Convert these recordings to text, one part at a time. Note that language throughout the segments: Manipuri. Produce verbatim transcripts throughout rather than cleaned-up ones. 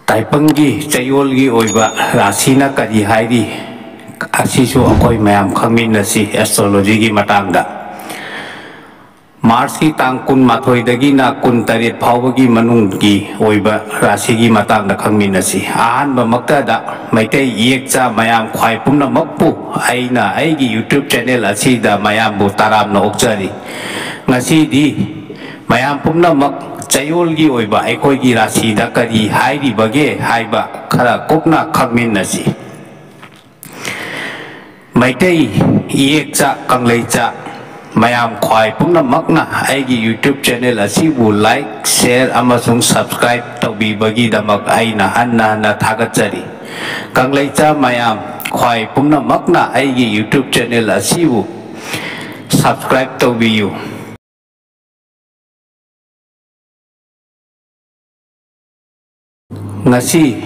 ꯇꯥꯏꯕꯪꯒꯤ ꯆꯌꯣꯜꯒꯤ ꯑꯣꯏꯕ ꯔꯥꯁꯤꯅ ꯀꯔꯤ ꯍꯥꯏꯔꯤ? ꯑꯁꯤꯁꯨ ꯑꯩꯈꯣꯏ ꯃꯌꯥꯝ ꯈꯪꯃꯤꯟꯅꯁꯤ꯫ ꯑꯦꯁꯇ꯭ꯔꯣꯂꯣꯖꯤꯒꯤ ꯃꯇꯥꯡꯗ ꯃꯥꯔꯁꯀꯤ ꯇꯥꯡ ꯀꯨꯟꯃꯥꯊꯣꯏꯗꯒꯤꯅ ꯀꯨꯟꯇꯔꯦꯠ ꯐꯥꯎꯕꯒꯤ ꯃꯅꯨꯡꯒꯤ ꯑꯣꯏꯕ ꯔꯥꯁꯤꯒꯤ ꯃꯇꯥꯡꯗ ꯈꯪꯃꯤꯟꯅꯁꯤ꯫ ꯑꯍꯥꯟꯕꯃꯛꯇꯗ ꯃꯩꯇꯩ ꯏꯌꯦꯛꯆꯥ ꯃꯌꯥꯝ ꯈ꯭ꯋꯥꯏ ꯄꯨꯝꯅꯃꯛꯄꯨ ꯑꯩꯅ ꯑꯩꯒꯤ YouTube ꯆꯦꯅꯦꯜ ꯑꯁꯤꯗ ꯃꯌꯥꯝꯕꯨ ꯇꯔꯥꯝꯅ ꯑꯣꯛꯆꯔꯤ꯫ ꯉꯁꯤꯗꯤ ꯃꯌꯥꯝ ꯄꯨꯝꯅꯃꯛ ꯆꯌꯣꯜꯒꯤ ꯑꯣꯏꯕ ꯑꯩꯈꯣꯏꯒꯤ ꯔꯥꯁꯤꯗ ꯀꯔꯤ ꯍꯥꯏꯔꯤꯕꯒꯦ ꯍꯥꯏꯕ ꯈꯔ ꯀꯨꯞꯅ ꯈꯪꯃꯤꯟꯅꯁꯤ꯫ ꯃꯩꯇꯩ ꯏꯌꯦꯛꯆꯥ ꯀꯪꯂꯩꯆꯥ ꯃꯌꯥꯝ ꯈ꯭ꯋꯥꯏ ꯄꯨꯝꯅꯃꯛꯅ ꯑꯩꯒꯤ YouTube ꯆꯦꯅꯦꯜ ꯑꯁꯤꯕꯨ like, share ꯑꯃꯁꯨꯡ subscribe ꯇꯧꯕꯤꯕꯒꯤꯗꯃꯛ ꯑꯩꯅ ꯍꯟꯅ ꯍꯟꯅ ꯊꯥꯒꯠꯆꯔꯤ꯫ ꯀꯪꯂꯩꯆꯥ ꯃꯌꯥꯝ ꯈ꯭ꯋꯥꯏ ꯄꯨꯝꯅꯃꯛꯅ ꯑꯩꯒꯤ YouTube ꯆꯦꯅꯦꯜ ꯑꯁꯤꯕꯨ subscribe ꯇꯧꯕꯤꯌꯨ꯫ ꯉꯁꯤ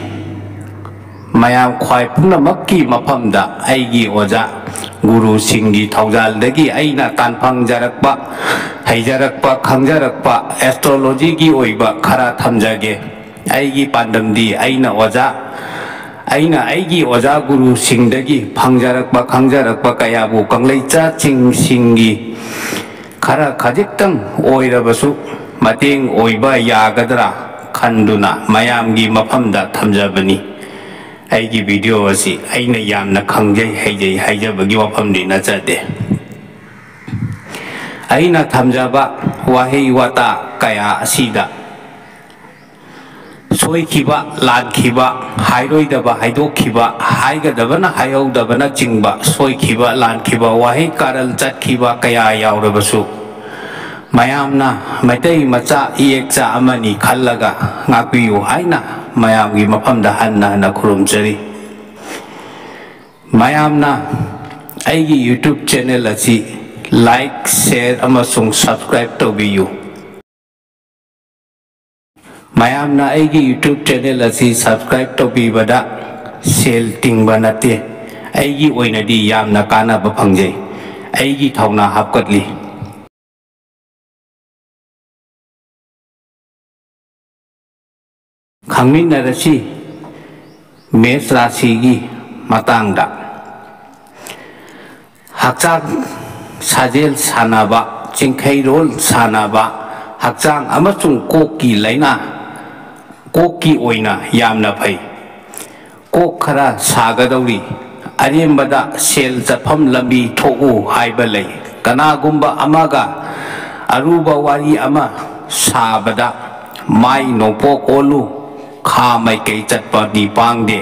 ꯃꯌꯥꯝ ꯈ꯭ꯋꯥꯏ ꯄꯨꯝꯅꯃꯛꯀꯤ ꯃꯐꯝꯗ ꯑꯩꯒꯤ ꯑꯣꯖꯥ ꯒꯨꯔꯨꯁꯤꯡꯒꯤ ꯊꯧꯖꯥꯜꯗꯒꯤ ꯑꯩꯅ ꯇꯥꯟꯐꯪꯖꯔꯛꯄ, ꯍꯩꯖꯔꯛꯄ, ꯈꯪꯖꯔꯛꯄ ꯑꯦꯁꯇ꯭ꯔꯣꯂꯣꯖꯤꯒꯤ ꯑꯣꯏꯕ ꯈꯔ ꯊꯝꯖꯒꯦ꯫ ꯑꯩꯒꯤ ꯄꯥꯟꯗꯝꯗꯤ ꯑꯩꯅ ꯑꯣꯖꯥ, ꯑꯩꯅ ꯑꯩꯒꯤ ꯑꯣꯖꯥ ꯒꯨꯔꯨꯁꯤꯡꯗꯒꯤ ꯐꯪꯖꯔꯛꯄ, ꯈꯪꯖꯔꯛꯄ ꯀꯌꯥꯕꯨ ꯀꯪꯂꯩꯆꯥꯁꯤꯡꯁꯤꯡꯒꯤ ꯈꯔ ꯈꯖꯤꯛꯇꯪ ꯑꯣꯏꯔꯕꯁꯨ ꯃꯇꯦꯡ ꯑꯣꯏꯕ ꯌꯥꯒꯗ꯭ꯔꯥ ꯈꯟꯗꯨꯅ ꯃꯌꯥꯝꯒꯤ ꯃꯐꯝꯗ ꯊꯝꯖꯕꯅꯤ꯫ ꯑꯩꯒꯤ ꯚꯤꯗꯤꯑꯣ ꯑꯁꯤ ꯑꯩꯅ ꯌꯥꯝꯅ ꯈꯪꯖꯩ, ꯍꯩꯖꯩ ꯍꯥꯏꯖꯕꯒꯤ ꯋꯥꯐꯝꯗꯤ ꯅꯠꯆꯗꯦ꯫ ꯑꯩꯅ ꯊꯝꯖꯕ ꯋꯥꯍꯩ ꯋꯥꯇꯥ ꯀꯌꯥ ꯑꯁꯤꯗ ꯁꯣꯏꯈꯤꯕ, ꯂꯥꯟꯈꯤꯕ, ꯍꯥꯏꯔꯣꯏꯗꯕ ꯍꯥꯏꯗꯣꯛꯈꯤꯕ, ꯍꯥꯏꯒꯗꯕꯅ ꯍꯥꯏꯍꯧꯗꯕꯅꯆꯤꯡꯕ ꯁꯣꯏꯈꯤꯕ, ꯂꯥꯟꯈꯤꯕ, ꯋꯥꯍꯩ ꯀꯥꯔꯟ ꯆꯠꯈꯤꯕ ꯀꯌꯥ ꯌꯥꯎꯔꯕꯁꯨ, ꯃꯌꯥꯝꯅ ꯃꯩꯇꯩ ꯃꯆꯥ ꯏꯌꯦꯛꯆꯥ ꯑꯃꯅꯤ ꯈꯜꯂꯒ ꯉꯥꯛꯄꯤꯌꯨ ꯍꯥꯏꯅ ꯃꯌꯥꯝꯒꯤ ꯃꯐꯝꯗ ꯍꯟꯅ ꯍꯟꯅ ꯈꯨꯔꯨꯝꯖꯔꯤ꯫ ꯃꯌꯥꯝꯅ ꯑꯩꯒꯤ YouTube ꯆꯦꯅꯦꯜ ꯑꯁꯤ like, share ꯑꯃꯁꯨꯡ subscribe ꯇꯧꯕꯤꯌꯨ꯫ ꯃꯌꯥꯝꯅ ꯑꯩꯒꯤ YouTube ꯆꯦꯅꯦꯜ ꯑꯁꯤ subscribe ꯇꯧꯕꯤꯕꯗ ꯁꯦꯜ ꯇꯤꯡꯕ ꯅꯠꯇꯦ꯫ ꯑꯩꯒꯤ ꯑꯣꯏꯅꯗꯤ ꯌꯥꯝꯅ ꯀꯥꯟꯅꯕ ꯐꯪꯖꯩ꯫ ꯑꯩꯒꯤ ꯊꯧꯅꯥ ꯍꯥꯞꯀꯠꯂꯤ꯫ ꯈꯪꯃꯤꯟꯅꯔꯁꯤ ꯃꯦꯁ ꯔꯥꯁꯤꯒꯤ ꯃꯇꯥꯡꯗ꯫ ꯍꯛꯆꯥꯡ ꯁꯥꯖꯦꯜ ꯁꯥꯟꯅꯕ, ꯆꯤꯡꯈꯩꯔꯣꯜ ꯁꯥꯟꯅꯕ, ꯍꯛꯆꯥꯡ ꯑꯃꯁꯨꯡ ꯀꯣꯛꯀꯤ ꯂꯥꯏꯅꯥ, ꯀꯣꯛꯀꯤ ꯑꯣꯏꯅ ꯌꯥꯝꯅ ꯐꯩ꯫ ꯀꯣꯛ ꯈꯔ ꯁꯥꯒꯗꯧꯔꯤ꯫ ꯑꯔꯦꯝꯕꯗ ꯁꯦꯜ ꯆꯠꯐꯝ ꯂꯝꯕꯤ ꯊꯣꯛꯎ ꯍꯥꯏꯕ ꯂꯩ꯫ ꯀꯅꯥꯒꯨꯝꯕ ꯑꯃꯒ ꯑꯔꯨꯕ ꯋꯥꯔꯤ ꯑꯃ ꯁꯥꯕꯗ ꯃꯥꯏ ꯅꯣꯡꯄꯣꯛ ꯑꯣꯜꯂꯨ, ꯈꯥ ꯃꯥꯏꯀꯩ ꯆꯠꯄꯗꯤ ꯄꯥꯡꯗꯦ꯫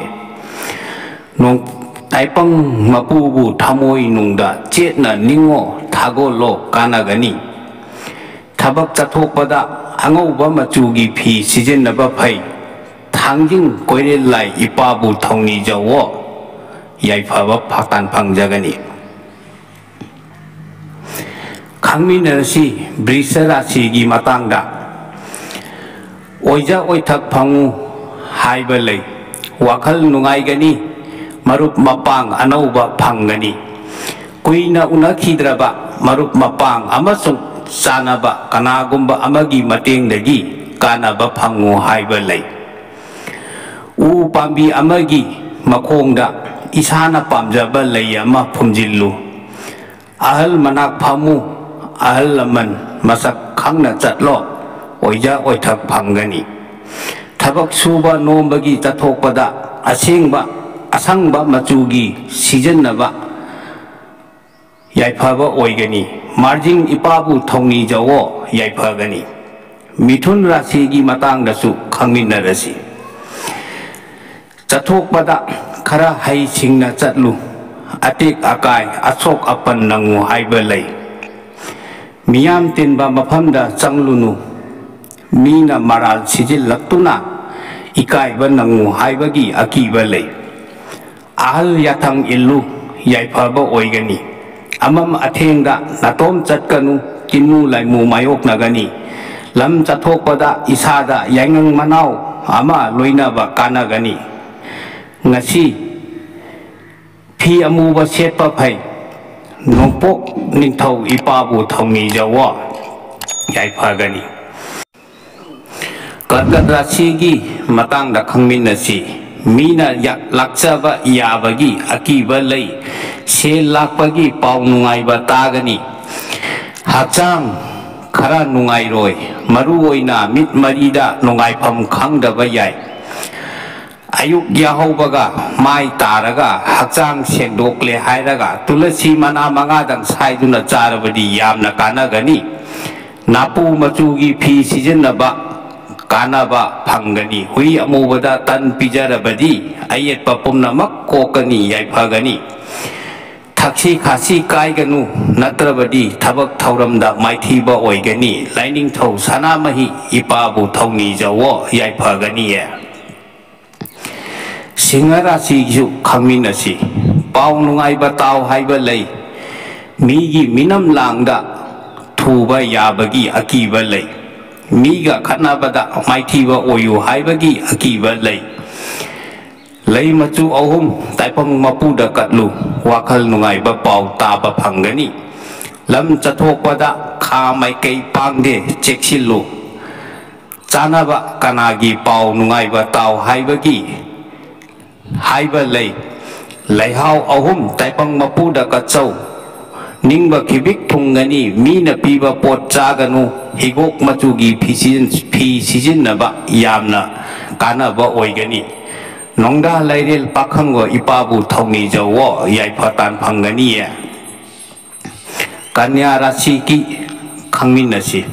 ꯅꯣꯡ-, ꯇꯥꯏꯄꯪ ꯃꯄꯨꯕꯨ ꯊꯃꯣꯏ ꯅꯨꯡꯗ ꯆꯦꯠꯅ ꯅꯤꯡꯉꯣ, ꯊꯥꯒꯣꯜꯂꯣ ꯀꯥꯟꯅꯒꯅꯤ꯫ ꯊꯕꯛ ꯆꯠꯊꯣꯛꯄꯗ ꯑꯉꯧꯕ ꯃꯆꯨꯒꯤ ꯐꯤ ꯁꯤꯖꯤꯟꯅꯕ ꯐꯩ꯫ ꯊꯥꯡꯖꯤꯡ ꯀꯣꯏꯔꯦꯜ ꯂꯥꯏ ꯏꯄꯥꯕꯨ ꯊꯧꯅꯤꯖꯧꯋꯣ꯫ ꯌꯥꯏꯐꯕ ꯐꯥꯛꯇꯥꯟ ꯐꯪꯖꯒꯅꯤ꯫ ꯈꯪꯃꯤꯟꯅꯔꯁꯤ ꯕ꯭ꯔꯤꯁ ꯔꯥꯁꯤꯒꯤ ꯃꯇꯥꯡꯗ꯫ ꯑꯣꯏꯖ ꯑꯣꯏꯊꯛ ꯐꯪꯉꯨ ꯍꯥꯏꯕ ꯂꯩ꯫ ꯋꯥꯈꯜ ꯅꯨꯡꯉꯥꯏꯒꯅꯤ, ꯃꯔꯨꯞ ꯃꯄꯥꯡ ꯑꯅꯧꯕ ꯐꯪꯒꯅꯤ꯫ ꯀꯨꯏꯅ ꯎꯅꯈꯤꯗ꯭ꯔꯕ ꯃꯔꯨꯞ ꯃꯄꯥꯡ ꯑꯃꯁꯨꯡ ꯆꯥꯅꯕ ꯀꯅꯥꯒꯨꯝꯕ ꯑꯃꯒꯤ ꯃꯇꯦꯡꯗꯒꯤ ꯀꯥꯟꯅꯕ ꯐꯪꯉꯨ ꯍꯥꯏꯕ ꯂꯩ꯫ ꯎ ꯄꯥꯝꯕꯤ ꯑꯃꯒꯤ ꯃꯈꯣꯡꯗ ꯏꯁꯥꯅ ꯄꯥꯝꯖꯕ ꯂꯩ ꯑꯃ ꯐꯨꯝꯖꯤꯜꯂꯨ꯫ ꯑꯍꯜ ꯃꯅꯥꯛ ꯐꯝꯃꯨ, ꯑꯍꯜ ꯂꯃꯟ ꯃꯁꯛ ꯈꯪꯅ ꯆꯠꯂꯣ, ꯑꯣꯏꯖ ꯑꯣꯏꯊꯛ ꯐꯪꯒꯅꯤ꯫ ꯊꯕꯛ ꯁꯨꯕ ꯅꯣꯝꯕꯒꯤ ꯆꯠꯊꯣꯛꯄꯗ ꯑꯁꯦꯡꯕ ꯑꯁꯪꯕ ꯃꯆꯨꯒꯤ ꯁꯤꯖꯤꯟꯅꯕ ꯌꯥꯏꯐꯕ ꯑꯣꯏꯒꯅꯤ꯫ ꯃꯥꯔꯖꯤꯡ ꯏꯄꯥꯕꯨ ꯊꯧꯅꯤꯖꯧꯋꯣ, ꯌꯥꯏꯐꯒꯅꯤ꯫ ꯃꯤꯊꯨꯟ ꯔꯥꯁꯤꯒꯤ ꯃꯇꯥꯡꯗꯁꯨ ꯈꯪꯃꯤꯟꯅꯔꯁꯤ꯫ ꯆꯠꯊꯣꯛꯄꯗ ꯈꯔ ꯍꯩꯁꯤꯡꯅ ꯆꯠꯂꯨ, ꯑꯇꯦꯛ ꯑꯀꯥꯏ ꯑꯁꯣꯛ ꯑꯄꯟ ꯅꯪꯉꯨ ꯍꯥꯏꯕ ꯂꯩ꯫ ꯃꯤꯌꯥꯝ ꯇꯤꯟꯕ ꯃꯐꯝꯗ ꯆꯪꯂꯨꯅꯨ, ꯃꯤꯅ ꯃꯔꯥꯜ ꯁꯤꯖꯤꯜꯂꯛꯇꯨꯅ ꯏꯀꯥꯏꯕ ꯅꯪꯉꯨ ꯍꯥꯏꯕꯒꯤ ꯑꯀꯤꯕ ꯂꯩ꯫ ꯑꯍꯜ ꯌꯥꯊꯪ ꯏꯜꯂꯨ, ꯌꯥꯏꯐꯕ ꯑꯣꯏꯒꯅꯤ꯫ ꯑꯃꯝ ꯑꯊꯦꯡꯗ ꯅꯥꯇꯣꯝ ꯆꯠꯀꯅꯨ, ꯀꯤꯟꯃꯨ ꯂꯥꯏꯃꯨ ꯃꯥꯌꯣꯛꯅꯒꯅꯤ꯫ ꯂꯝ ꯆꯠꯊꯣꯛꯄꯗ ꯏꯁꯥꯗ ꯌꯥꯏꯉꯪ ꯃꯅꯥꯎ ꯑꯃ ꯂꯣꯏꯅꯕ ꯀꯥꯟꯅꯒꯅꯤ꯫ ꯉꯁꯤ ꯐꯤ ꯑꯃꯨꯕ ꯁꯦꯠꯄ ꯐꯩ꯫ ꯅꯣꯡꯄꯣꯛ ꯅꯤꯡꯊꯧ ꯏꯄꯥꯕꯨ ꯊꯧꯅꯤꯖꯧꯋꯣ, ꯌꯥꯏꯐꯒꯅꯤ꯫ ꯀꯔꯀꯠ ꯔꯥꯁꯤꯒꯤ ꯃꯇꯥꯡꯗ ꯈꯪꯃꯤꯟꯅꯁꯤ꯫ ꯃꯤꯅ ꯌꯥ-, ꯂꯥꯛꯆꯕ ꯌꯥꯕꯒꯤ ꯑꯀꯤꯕ ꯂꯩ꯫ ꯁꯦꯜ ꯂꯥꯛꯄꯒꯤ ꯄꯥꯎ ꯅꯨꯡꯉꯥꯏꯕ ꯇꯥꯒꯅꯤ꯫ ꯍꯛꯆꯥꯡ ꯈꯔ ꯅꯨꯡꯉꯥꯏꯔꯣꯏ꯫ ꯃꯔꯨ ꯑꯣꯏꯅ ꯃꯤꯠ ꯃꯔꯤꯗ ꯅꯨꯡꯉꯥꯏꯐꯝ ꯈꯪꯗꯕ ꯌꯥꯏ꯫ ꯑꯌꯨꯛ ꯌꯥꯍꯧꯕꯒ ꯃꯥꯏ ꯇꯥꯔꯒ ꯍꯛꯆꯥꯡ ꯁꯦꯡꯗꯣꯛꯂꯦ ꯍꯥꯏꯔꯒ ꯇꯨꯂꯁꯤ ꯃꯅꯥ ꯃꯉꯥꯗꯪ ꯁꯥꯏꯗꯨꯅ ꯆꯥꯔꯕꯗꯤ ꯌꯥꯝꯅ ꯀꯥꯟꯅꯒꯅꯤ꯫ ꯅꯥꯄꯨ ꯃꯆꯨꯒꯤ ꯐꯤ ꯁꯤꯖꯤꯟꯅꯕ ꯀꯥꯟꯅꯕ ꯐꯪꯒꯅꯤ꯫ ꯍꯨꯏ ꯑꯃꯨꯕꯗ ꯇꯟ ꯄꯤꯖꯔꯕꯗꯤ ꯑꯌꯦꯠꯄ ꯄꯨꯝꯅꯃꯛ ꯀꯣꯛꯀꯅꯤ, ꯌꯥꯏꯐꯒꯅꯤ꯫ ꯊꯛꯁꯤ ꯈꯥꯁꯤ ꯀꯥꯏꯒꯅꯨ, ꯅꯠꯇ꯭ꯔꯕꯗꯤ ꯊꯕꯛ ꯊꯧꯔꯝꯗ ꯃꯥꯏꯊꯤꯕ ꯑꯣꯏꯒꯅꯤ꯫ ꯂꯥꯏꯅꯤꯡꯊꯧ ꯁꯅꯥꯃꯍꯤ ꯏꯄꯥꯕꯨ ꯊꯧꯅꯤꯖꯧꯋꯣ, ꯌꯥꯏꯐꯒꯅꯤꯌꯦ꯫ ꯁꯤꯡꯍ ꯔꯥꯁꯤꯒꯤꯁꯨ ꯈꯪꯃꯤꯟꯅꯁꯤ꯫ ꯄꯥꯎ ꯅꯨꯡꯉꯥꯏꯕ ꯇꯥꯎ ꯍꯥꯏꯕ ꯂꯩ꯫ ꯃꯤꯒꯤ ꯃꯤꯅꯝ ꯂꯥꯡꯗ ꯊꯨꯕ ꯌꯥꯕꯒꯤ ꯑꯀꯤꯕ ꯂꯩ꯫ ꯃꯤꯒ ꯈꯠꯅꯕꯗ ꯃꯥꯏꯊꯤꯕ ꯑꯣꯏꯌꯨ ꯍꯥꯏꯕꯒꯤ ꯑꯀꯤꯕ ꯂꯩ꯫ ꯂꯩ ꯃꯆꯨ ꯑꯍꯨꯝ ꯇꯥꯏꯕꯪ ꯃꯄꯨꯗ ꯀꯠꯂꯨ꯫ ꯋꯥꯈꯜ ꯅꯨꯡꯉꯥꯏꯕ ꯄꯥꯎ ꯇꯥꯕ ꯐꯪꯒꯅꯤ꯫ ꯂꯝ ꯆꯠꯊꯣꯛꯄꯗ ꯈꯥ ꯃꯥꯏꯀꯩ ꯄꯥꯡꯗꯦ, ꯆꯦꯛꯁꯤꯜꯂꯨ꯫ ꯆꯥꯅꯕ ꯀꯅꯥꯒꯤ ꯄꯥꯎ ꯅꯨꯡꯉꯥꯏꯕ ꯇꯥꯎ ꯍꯥꯏꯕꯒꯤ ꯍꯥꯏꯕ ꯂꯩ꯫ ꯂꯩꯍꯥꯎ ꯑꯍꯨꯝ ꯇꯥꯏꯕꯪ ꯃꯄꯨꯗ ꯀꯠꯆꯧ꯫ ꯅꯤꯡꯕ ꯈꯤꯕꯤꯛ ꯊꯨꯡꯒꯅꯤ, ꯃꯤꯅ ꯄꯤꯕ ꯄꯣꯠ ꯆꯥꯒꯅꯨ, ꯍꯤꯒꯣꯛ ꯃꯆꯨꯒꯤ ꯐꯤ ꯁꯤꯖꯤꯟ-, ꯐꯤ ꯁꯤꯖꯤꯟꯅꯕ ꯌꯥꯝꯅ ꯀꯥꯟꯅꯕ ꯑꯣꯏꯒꯅꯤ꯫ ꯅꯣꯡꯗꯥ ꯂꯩꯔꯦꯜ ꯄꯥꯈꯪꯕ ꯏꯄꯥꯕꯨ ꯊꯧꯅꯤꯖꯧꯋꯣ, ꯌꯥꯏꯐ ꯇꯥꯟ ꯐꯪꯒꯅꯤꯌꯦ꯫ ꯀꯟꯌꯥ ꯔꯥꯁꯤꯒꯤ ꯈꯪꯃꯤꯟꯅꯁꯤ꯫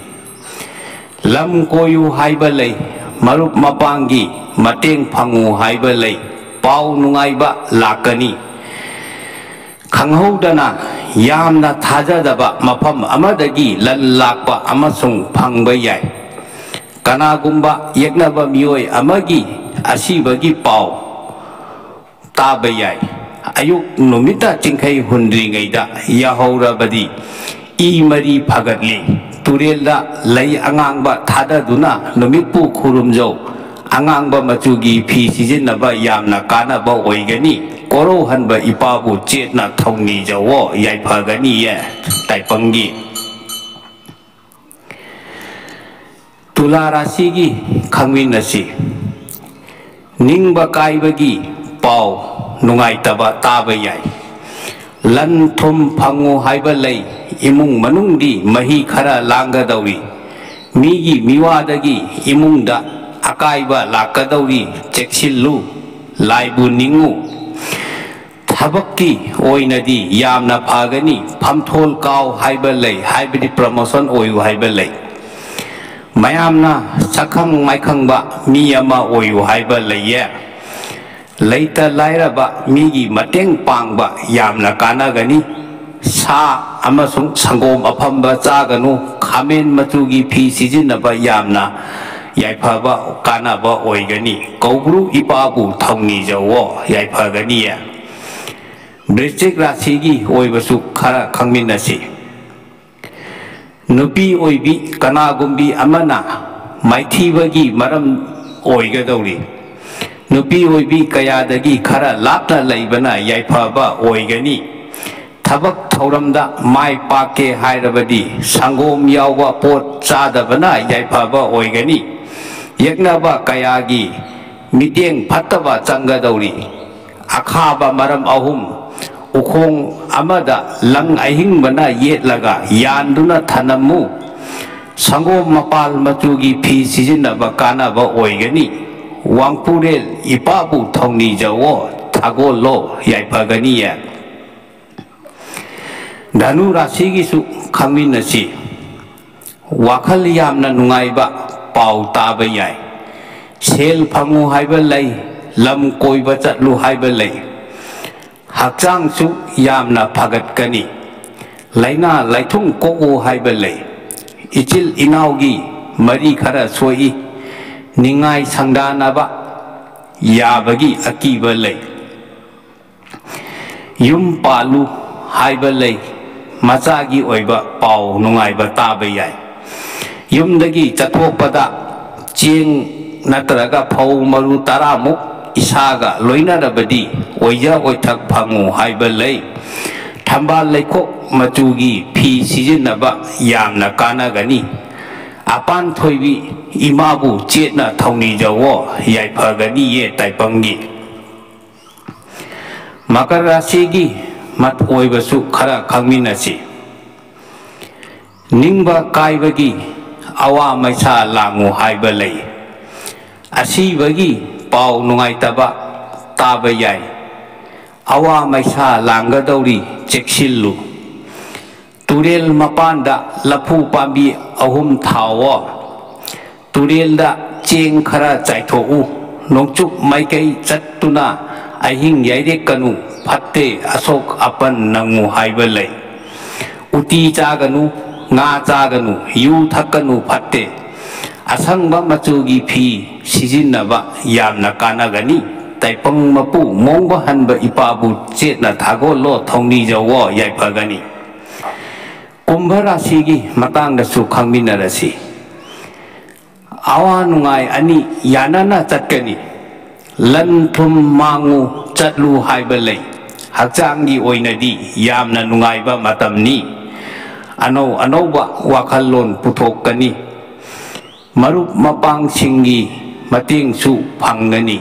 ꯂꯝ ꯀꯣꯏꯌꯨ ꯍꯥꯏꯕ ꯂꯩ, ꯃꯔꯨꯞ ꯃꯄꯥꯡꯒꯤ ꯃꯇꯦꯡ ꯐꯪꯉꯨ ꯍꯥꯏꯕ ꯂꯩ, ꯄꯥꯎ ꯅꯨꯡꯉꯥꯏꯕ ꯂꯥꯛꯀꯅꯤ꯫ ꯈꯪꯍꯧꯗꯅ ꯌꯥꯝꯅ ꯊꯥꯖꯗꯕ ꯃꯐꯝ ꯑꯃꯗꯒꯤ ꯂꯟ ꯂꯥꯛꯄ ꯑꯃꯁꯨꯡ ꯐꯪꯕ ꯌꯥꯏ꯫ ꯀꯅꯥꯒꯨꯝꯕ ꯌꯦꯛꯅꯕ ꯃꯤꯑꯣꯏ ꯑꯃꯒꯤ ꯑꯁꯤꯕꯒꯤ ꯄꯥꯎ ꯇꯥꯕ ꯌꯥꯏ꯫ ꯑꯌꯨꯛ ꯅꯨꯃꯤꯠꯇ ꯆꯤꯡꯈꯩ ꯍꯨꯟꯗ꯭ꯔꯤꯉꯩꯗ ꯌꯥꯍꯧꯔꯕꯗꯤ ꯏ ꯃꯔꯤ ꯐꯒꯠꯂꯤ꯫ ꯇꯨꯔꯦꯜꯗ ꯂꯩ ꯑꯉꯥꯡꯕ ꯊꯥꯗꯗꯨꯅ ꯅꯨꯃꯤꯠꯄꯨ ꯈꯨꯔꯨꯝꯖꯧ꯫ ꯑꯉꯥꯡꯕ ꯃꯆꯨꯒꯤ ꯐꯤ ꯁꯤꯖꯤꯟꯅꯕ ꯌꯥꯝꯅ ꯀꯥꯟꯅꯕ ꯑꯣꯏꯒꯅꯤ꯫ ꯀꯣꯔꯧꯍꯟꯕ ꯏꯄꯥꯕꯨ ꯆꯦꯠꯅ ꯊꯧꯅꯤꯖꯧꯋꯣ, ꯌꯥꯏꯐꯒꯅꯤꯌꯦ꯫ ꯇꯥꯏꯕꯪꯒꯤ ꯇꯨꯂꯥ ꯔꯥꯁꯤꯒꯤ ꯈꯪꯃꯤꯟꯅꯁꯤ꯫ ꯅꯤꯡꯕ ꯀꯥꯏꯕꯒꯤ ꯄꯥꯎ ꯅꯨꯡꯉꯥꯏꯇꯕ ꯇꯥꯕ ꯌꯥꯏ꯫ ꯂꯟ ꯊꯨꯝ ꯐꯪꯉꯨ ꯍꯥꯏꯕ ꯂꯩ, ꯏꯃꯨꯡ ꯃꯅꯨꯡꯗꯤ ꯃꯍꯤ ꯈꯔ ꯂꯥꯡꯒꯗꯧꯔꯤ꯫ ꯃꯤꯒꯤ ꯃꯤꯋꯥꯗꯒꯤ ꯏꯃꯨꯡꯗ ꯑꯀꯥꯏꯕ ꯂꯥꯛꯀꯗꯧꯔꯤ, ꯆꯦꯛꯁꯤꯜꯂꯨ, ꯂꯥꯏꯕꯨ ꯅꯤꯡꯉꯨ꯫ ꯊꯕꯛꯀꯤ ꯑꯣꯏꯅꯗꯤ ꯌꯥꯝꯅ ꯐꯒꯅꯤ꯫ ꯐꯝꯊꯣꯜ ꯀꯥꯎ ꯍꯥꯏꯕ ꯂꯩ, ꯍꯥꯏꯕꯗꯤ promotion ꯑꯣꯏꯌꯨ ꯍꯥꯏꯕ ꯂꯩ꯫ ꯃꯌꯥꯝꯅ ꯁꯛꯈꯪ ꯃꯥꯏꯈꯪꯕ ꯃꯤ ꯑꯃ ꯑꯣꯏꯌꯨ ꯍꯥꯏꯕ ꯂꯩꯌꯦ꯫ ꯂꯩꯇ ꯂꯥꯏꯔꯕ ꯃꯤꯒꯤ ꯃꯇꯦꯡ ꯄꯥꯡꯕ ꯌꯥꯝꯅ ꯀꯥꯟꯅꯒꯅꯤ꯫ ꯁꯥ ꯑꯃꯁꯨꯡ ꯁꯪꯒꯣꯝ ꯑꯐꯝꯕ ꯆꯥꯒꯅꯨ꯫ ꯈꯥꯃꯦꯟ ꯃꯆꯨꯒꯤ ꯐꯤ ꯁꯤꯖꯤꯟꯅꯕ ꯌꯥꯝꯅ ꯌꯥꯏꯐꯕ, ꯀꯥꯟꯅꯕ ꯑꯣꯏꯒꯅꯤ꯫ ꯀꯧꯕ꯭ꯔꯨ ꯏꯄꯥꯕꯨ ꯊꯧꯅꯤꯖꯧꯋꯣ, ꯌꯥꯏꯐꯒꯅꯤꯌꯦ꯫ ꯕ꯭ꯔꯤꯁꯆꯤꯛ ꯔꯥꯁꯤꯒꯤ ꯑꯣꯏꯕꯁꯨ ꯈꯔ ꯈꯪꯃꯤꯟꯅꯁꯤ꯫ ꯅꯨꯄꯤ ꯑꯣꯏꯕꯤ ꯀꯅꯥꯒꯨꯝꯕꯤ ꯑꯃꯅ ꯃꯥꯏꯊꯤꯕꯒꯤ ꯃꯔꯝ ꯑꯣꯏꯒꯗꯧꯔꯤ꯫ ꯅꯨꯄꯤ ꯑꯣꯏꯕꯤ ꯀꯌꯥꯗꯒꯤ ꯈꯔ ꯂꯥꯞꯅ ꯂꯩꯕꯅ ꯌꯥꯏꯐꯕ ꯑꯣꯏꯒꯅꯤ꯫ ꯊꯕꯛ ꯊꯧꯔꯝꯗ ꯃꯥꯏ ꯄꯥꯛꯀꯦ ꯍꯥꯏꯔꯕꯗꯤ ꯁꯪꯒꯣꯝ ꯌꯥꯎꯕ ꯄꯣꯠ ꯆꯥꯗꯕꯅ ꯌꯥꯏꯐꯕ ꯑꯣꯏꯒꯅꯤ꯫ ꯌꯦꯛꯅꯕ ꯀꯌꯥꯒꯤ ꯃꯤꯠꯌꯦꯡ ꯐꯠꯇꯕ ꯆꯪꯒꯗꯧꯔꯤ꯫ ꯑꯈꯥꯕ ꯃꯔꯝ ꯑꯍꯨꯝ: ꯎꯈꯣꯡ ꯑꯃꯗ ꯂꯪ ꯑꯍꯤꯡꯕꯅ ꯌꯦꯠꯂꯒ ꯌꯥꯟꯗꯨꯅ ꯊꯅꯝꯃꯨ꯫ ꯁꯪꯒꯣꯝ ꯃꯄꯥꯜ ꯃꯆꯨꯒꯤ ꯐꯤ ꯁꯤꯖꯤꯟꯅꯕ ꯀꯥꯟꯅꯕ ꯑꯣꯏꯒꯅꯤ꯫ ꯋꯥꯡꯄꯨꯔꯦꯜ ꯏꯄꯥꯕꯨ ꯊꯧꯅꯤꯖꯧꯋꯣ, ꯊꯥꯒꯣꯜꯂꯣ, ꯌꯥꯏꯐꯒꯅꯤꯌꯦ꯫ ꯙꯅꯨ ꯔꯥꯁꯤꯒꯤꯁꯨ ꯈꯪꯃꯤꯟꯅꯁꯤ꯫ ꯋꯥꯈꯜ ꯌꯥꯝꯅ ꯅꯨꯡꯉꯥꯏꯕ ꯄꯥꯎ ꯇꯥꯕ ꯌꯥꯏ꯫ ꯁꯦꯜ ꯐꯪꯉꯨ ꯍꯥꯏꯕ ꯂꯩ, ꯂꯝ ꯀꯣꯏꯕ ꯆꯠꯂꯨ ꯍꯥꯏꯕ ꯂꯩ꯫ ꯍꯛꯆꯥꯡꯁꯨ ꯌꯥꯝꯅ ꯐꯒꯠꯀꯅꯤ꯫ ꯂꯥꯏꯅꯥ ꯂꯥꯏꯊꯨꯡ ꯀꯣꯛꯎ ꯍꯥꯏꯕ ꯂꯩ꯫ ꯏꯆꯤꯜ ꯏꯅꯥꯎꯒꯤ ꯃꯔꯤ ꯈꯔ ꯁꯣꯛꯏ꯫ ꯅꯤꯡꯉꯥꯏ ꯁꯪꯗꯥꯅꯕ ꯌꯥꯕꯒꯤ ꯑꯀꯤꯕ ꯂꯩ꯫ ꯌꯨꯝ ꯄꯥꯜꯂꯨ ꯍꯥꯏꯕ ꯂꯩ꯫ ꯃꯆꯥꯒꯤ ꯑꯣꯏꯕ ꯄꯥꯎ ꯅꯨꯡꯉꯥꯏꯕ ꯇꯥꯕ ꯌꯥꯏ꯫ ꯌꯨꯝꯗꯒꯤ ꯆꯠꯊꯣꯛꯄꯗ ꯆꯦꯡ ꯅꯠꯇ꯭ꯔꯒ ꯐꯧ ꯃꯔꯨ ꯇꯔꯥꯃꯨꯛ ꯏꯁꯥꯒ ꯂꯣꯏꯅꯔꯕꯗꯤ ꯑꯣꯏꯖ ꯑꯣꯏꯊꯛ ꯐꯪꯉꯨ ꯍꯥꯏꯕ ꯂꯩ꯫ ꯊꯝꯕꯥꯜ ꯂꯩꯈꯣꯛ ꯃꯆꯨꯒꯤ ꯐꯤ ꯁꯤꯖꯤꯟꯅꯕ ꯌꯥꯝꯅ ꯀꯥꯟꯅꯒꯅꯤ꯫ ꯑꯄꯥꯟ ꯊꯣꯏꯕꯤ ꯏꯃꯥꯕꯨ ꯆꯦꯠꯅ ꯊꯧꯅꯤꯖꯧꯋꯣ, ꯌꯥꯏꯐꯒꯅꯤꯌꯦ ꯇꯥꯏꯄꯪꯒꯤ꯫ ꯃꯀꯔ ꯔꯥꯁꯤꯒꯤ ꯃꯠ ꯑꯣꯏꯕꯁꯨ ꯈꯔ ꯈꯪꯃꯤꯟꯅꯁꯤ꯫ ꯅꯤꯡꯕ ꯀꯥꯏꯕꯒꯤ ꯑꯋꯥ ꯃꯩꯁꯥ ꯂꯥꯡꯉꯨ ꯍꯥꯏꯕ ꯂꯩ꯫ ꯑꯁꯤꯕꯒꯤ ꯄꯥꯎ ꯅꯨꯡꯉꯥꯏꯇꯕ ꯇꯥꯕ ꯌꯥꯏ꯫ ꯑꯋꯥ ꯃꯩꯁꯥ ꯂꯥꯡꯒꯗꯧꯔꯤ, ꯆꯦꯛꯁꯤꯜꯂꯨ꯫ ꯇꯨꯔꯦꯜ ꯃꯄꯥꯟꯗ ꯂꯐꯨ ꯄꯥꯝꯕꯤ ꯑꯍꯨꯝ ꯊꯥꯎꯋꯣ꯫ ꯇꯨꯔꯦꯜꯗ ꯆꯦꯡ ꯈꯔ ꯆꯥꯏꯊꯣꯛꯎ꯫ ꯅꯣꯡꯆꯨꯞ ꯃꯥꯏꯀꯩ ꯆꯠꯇꯨꯅ ꯑꯍꯤꯡ ꯌꯥꯏꯔꯦꯛꯀꯅꯨ, ꯐꯠꯇꯦ, ꯑꯁꯣꯛ ꯑꯄꯟ ꯅꯪꯉꯨ ꯍꯥꯏꯕ ꯂꯩ꯫ ꯎꯇꯤ ꯆꯥꯒꯅꯨ, ꯉꯥ ꯆꯥꯒꯅꯨ, ꯌꯨ ꯊꯛꯀꯅꯨ, ꯐꯠꯇꯦ꯫ ꯑꯁꯪꯕ ꯃꯆꯨꯒꯤ ꯐꯤ ꯁꯤꯖꯤꯟꯅꯕ ꯌꯥꯝꯅ ꯀꯥꯟꯅꯒꯅꯤ꯫ ꯇꯥꯏꯄꯪ ꯃꯄꯨ ꯃꯣꯡꯕ ꯍꯟꯕ ꯏꯄꯥꯕꯨ ꯆꯦꯠꯅ ꯊꯥꯒꯣꯜꯂꯣ, ꯊꯧꯅꯤꯖꯧꯋꯣ, ꯌꯥꯏꯐꯒꯅꯤ꯫ ꯀꯨꯝꯚ ꯔꯥꯁꯤꯒꯤ ꯃꯇꯥꯡꯗꯁꯨ ꯈꯪꯃꯤꯟꯅꯔꯁꯤ꯫ ꯑꯋꯥ ꯅꯨꯡꯉꯥꯏ ꯑꯅꯤ ꯌꯥꯅꯅ ꯆꯠꯀꯅꯤ꯫ ꯂꯟ ꯊꯨꯝ ꯃꯥꯡꯉꯨ ꯆꯠꯂꯨ ꯍꯥꯏꯕ ꯂꯩ꯫ ꯍꯛꯆꯥꯡꯒꯤ ꯑꯣꯏꯅꯗꯤ ꯌꯥꯝꯅ ꯅꯨꯡꯉꯥꯏꯕ ꯃꯇꯝꯅꯤ꯫ ꯑꯅꯧ ꯑꯅꯧꯕ ꯋꯥꯈꯜꯂꯣꯟ ꯄꯨꯊꯣꯛꯀꯅꯤ꯫ ꯃꯔꯨꯞ ꯃꯄꯥꯡꯁꯤꯡꯒꯤ ꯃꯇꯦꯡꯁꯨ ꯐꯪꯒꯅꯤ꯫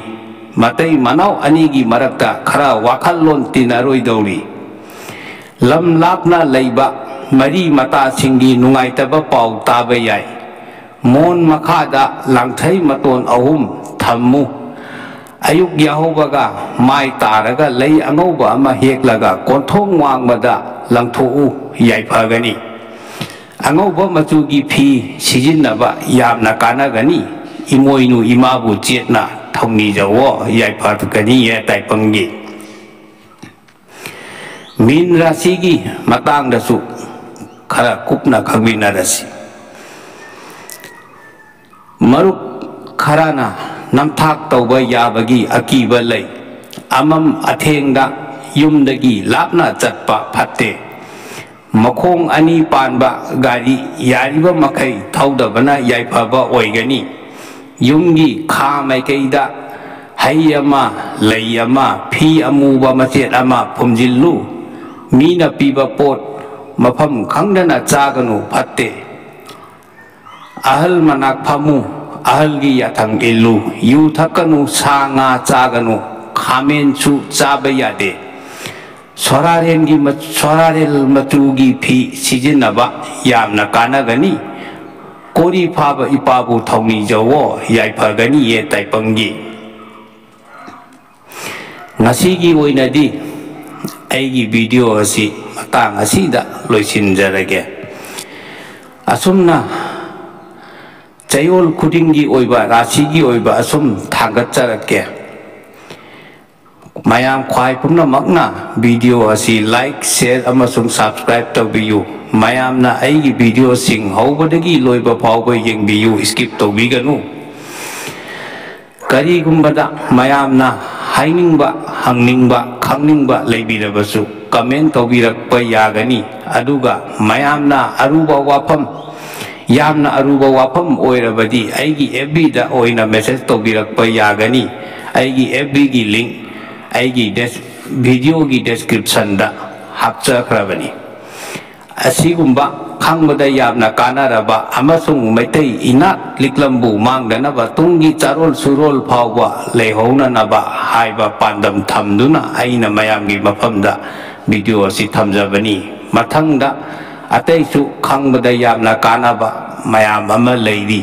ꯃꯇꯩ ꯃꯅꯥꯎ ꯑꯅꯤꯒꯤ ꯃꯔꯛꯇ ꯈꯔ ꯋꯥꯈꯜꯂꯣꯟ ꯇꯤꯟꯅꯔꯣꯏꯗꯧꯔꯤ꯫ ꯂꯝ ꯂꯥꯞꯅ ꯂꯩꯕ ꯃꯔꯤ ꯃꯇꯥꯁꯤꯡꯒꯤ ꯅꯨꯡꯉꯥꯏꯇꯕ ꯄꯥꯎ ꯇꯥꯕ ꯌꯥꯏ꯫ ꯃꯣꯟ ꯃꯈꯥꯗ ꯂꯥꯡꯊꯩ ꯃꯇꯣꯟ ꯑꯍꯨꯝ ꯊꯝꯃꯨ꯫ ꯑꯌꯨꯛ ꯌꯥꯍꯧꯕꯒ ꯃꯥꯏ ꯇꯥꯔꯒ ꯂꯩ ꯑꯉꯧꯕ ꯑꯃ ꯍꯦꯛꯂꯒ ꯀꯣꯟꯊꯣꯡ ꯋꯥꯡꯃꯗ ꯂꯪꯊꯣꯛꯎ, ꯌꯥꯏꯐꯒꯅꯤ꯫ ꯑꯉꯧꯕ ꯃꯆꯨꯒꯤ ꯐꯤ ꯁꯤꯖꯤꯟꯅꯕ ꯌꯥꯝꯅ ꯀꯥꯟꯅꯒꯅꯤ꯫ ꯏꯃꯣꯏꯅꯨ ꯏꯃꯥꯕꯨ ꯆꯦꯠꯅ ꯊꯧꯅꯤꯖꯧꯋꯣ, ꯌꯥꯏꯐꯒꯅꯤꯌꯦ ꯇꯥꯏꯄꯪꯒꯤ꯫ ꯃꯤꯟ ꯔꯥꯁꯤꯒꯤ ꯃꯇꯥꯡꯗꯁꯨ ꯈꯔ ꯀꯨꯞꯅ ꯈꯪꯃꯤꯟꯅꯔꯁꯤ꯫ ꯃꯔꯨꯞ ꯈꯔꯅ ꯅꯝꯊꯥꯛ ꯇꯧꯕ ꯌꯥꯕꯒꯤ ꯑꯀꯤꯕ ꯂꯩ꯫ ꯑꯃꯝ ꯑꯊꯦꯡꯗ ꯌꯨꯝꯗꯒꯤ ꯂꯥꯞꯅ ꯆꯠꯄ ꯐꯠꯇꯦ꯫ ꯃꯈꯣꯡ ꯑꯅꯤ ꯄꯥꯟꯕ ꯒꯥꯔꯤ ꯌꯥꯔꯤꯕ ꯃꯈꯩ ꯊꯧꯗꯕꯅ ꯌꯥꯏꯐꯕ ꯑꯣꯏꯒꯅꯤ꯫ ꯌꯨꯝꯒꯤ ꯈꯥ ꯃꯥꯏꯀꯩꯗ ꯍꯩ ꯑꯃ, ꯂꯩ ꯑꯃ, ꯐꯤ ꯑꯃꯨꯕ ꯃꯆꯦꯠ ꯑꯃ ꯐꯨꯝꯖꯤꯜꯂꯨ꯫ ꯃꯤꯅ ꯄꯤꯕ ꯄꯣꯠ ꯃꯐꯝ ꯈꯪꯗꯅ ꯆꯥꯒꯅꯨ, ꯐꯠꯇꯦ꯫ ꯑꯍꯜ ꯃꯅꯥꯛ ꯐꯝꯃꯨ, ꯑꯍꯜꯒꯤ ꯌꯥꯊꯪ ꯏꯜꯂꯨ, ꯌꯨ ꯊꯛꯀꯅꯨ, ꯁꯥ ꯉꯥ ꯆꯥꯒꯅꯨ, ꯈꯥꯃꯦꯟꯁꯨ ꯆꯥꯕ ꯌꯥꯗꯦ꯫ ꯁꯣꯔꯥꯔꯦꯟꯒꯤ ꯃ-, ꯁꯣꯔꯥꯔꯦꯜ ꯃꯆꯨꯒꯤ ꯐꯤ ꯁꯤꯖꯤꯟꯅꯕ ꯌꯥꯝꯅ ꯀꯥꯟꯅꯒꯅꯤ꯫ ꯀꯣꯔꯤ ꯐꯥꯕ ꯏꯄꯥꯕꯨ ꯊꯧꯅꯤꯖꯧꯋꯣ, ꯌꯥꯏꯐꯒꯅꯤꯌꯦ ꯇꯥꯏꯄꯪꯒꯤ꯫ ꯉꯁꯤꯒꯤ ꯑꯣꯏꯅꯗꯤ ꯑꯩꯒꯤ ꯚꯤꯗꯤꯑꯣ ꯑꯁꯤ ꯃꯇꯥꯡ ꯑꯁꯤꯗ ꯂꯣꯏꯁꯤꯟꯖꯔꯒꯦ꯫ ꯑꯁꯨꯝꯅ ꯆꯌꯣꯜ ꯈꯨꯗꯤꯡꯒꯤ ꯑꯣꯏꯕ, ꯔꯥꯁꯤꯒꯤ ꯑꯣꯏꯕ ꯑꯁꯨꯝ ꯊꯥꯡꯒꯠꯆꯔꯛꯀꯦ꯫ ꯃꯌꯥꯝ ꯈ꯭ꯋꯥꯏ ꯄꯨꯝꯅꯃꯛꯅ ꯚꯤꯗꯤꯑꯣ ꯑꯁꯤ like, share ꯑꯃꯁꯨꯡ subscribe ꯇꯧꯕꯤꯌꯨ꯫ ꯃꯌꯥꯝꯅ ꯑꯩꯒꯤ ꯚꯤꯗꯤꯑꯣꯁꯤꯡ ꯍꯧꯕꯗꯒꯤ ꯂꯣꯏꯕ ꯐꯥꯎꯕ ꯌꯦꯡꯕꯤꯌꯨ, skip ꯇꯧꯕꯤꯒꯅꯨ꯫ ꯀꯔꯤꯒꯨꯝꯕꯗ ꯃꯌꯥꯝꯅ ꯍꯥꯏꯅꯤꯡꯕ, ꯍꯪꯅꯤꯡꯕ, ꯈꯪꯅꯤꯡꯕ ꯂꯩꯕꯤꯔꯕꯁꯨ comment ꯇꯧꯕꯤꯔꯛꯄ ꯌꯥꯒꯅꯤ꯫ ꯑꯗꯨꯒ ꯃꯌꯥꯝꯅ ꯑꯔꯨꯕ ꯋꯥꯐꯝ, ꯌꯥꯝꯅ ꯑꯔꯨꯕ ꯋꯥꯐꯝ ꯑꯣꯏꯔꯕꯗꯤ ꯑꯩꯒꯤ F B ꯗ ꯑꯣꯏꯅ message ꯇꯧꯕꯤꯔꯛꯄ ꯌꯥꯒꯅꯤ꯫ ꯑꯩꯒꯤ F B ꯒꯤ link ꯑꯩꯒꯤ des-, ꯚꯤꯗꯤꯑꯣꯒꯤ description ꯗ ꯍꯥꯞꯆꯈ꯭ꯔꯕꯅꯤ꯫ ꯑꯁꯤꯒꯨꯝꯕ ꯈꯪꯕꯗ ꯌꯥꯝꯅ ꯀꯥꯟꯅꯔꯕ ꯑꯃꯁꯨꯡ ꯃꯩꯇꯩ ꯏꯅꯥꯠ ꯂꯤꯛꯂꯝꯕꯨ ꯃꯥꯡꯗꯅꯕ, ꯇꯨꯡꯒꯤ ꯆꯥꯔꯣꯜ ꯁꯨꯔꯣꯜ ꯐꯥꯎꯕ ꯂꯩꯍꯧꯅꯅꯕ ꯍꯥꯏꯕ ꯄꯥꯟꯗꯝ ꯊꯝꯗꯨꯅ ꯑꯩꯅ ꯃꯌꯥꯝꯒꯤ ꯃꯐꯝꯗ ꯚꯤꯗꯤꯑꯣ ꯑꯁꯤ ꯊꯝꯖꯕꯅꯤ꯫ ꯃꯊꯪꯗ ꯑꯇꯩꯁꯨ ꯈꯪꯕꯗ ꯌꯥꯝꯅ ꯀꯥꯟꯅꯕ ꯃꯌꯥꯝ ꯑꯃ ꯂꯩꯔꯤ꯫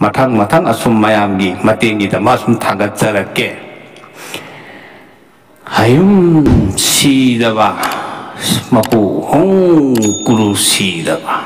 ꯃꯊꯪ ꯃꯊꯪ ꯑꯁꯨꯝ ꯃꯌꯥꯝꯒꯤ ꯃꯇꯦꯡꯒꯤꯗꯃꯛ ꯑꯁꯨꯝ ꯊꯥꯒꯠꯆꯔꯛꯀꯦ꯫ ꯍꯌꯨꯝ ꯁꯤꯗꯕ, ꯃꯄꯨ ꯍꯣꯡ ꯀꯨꯔꯨ ꯁꯤꯗꯕ꯫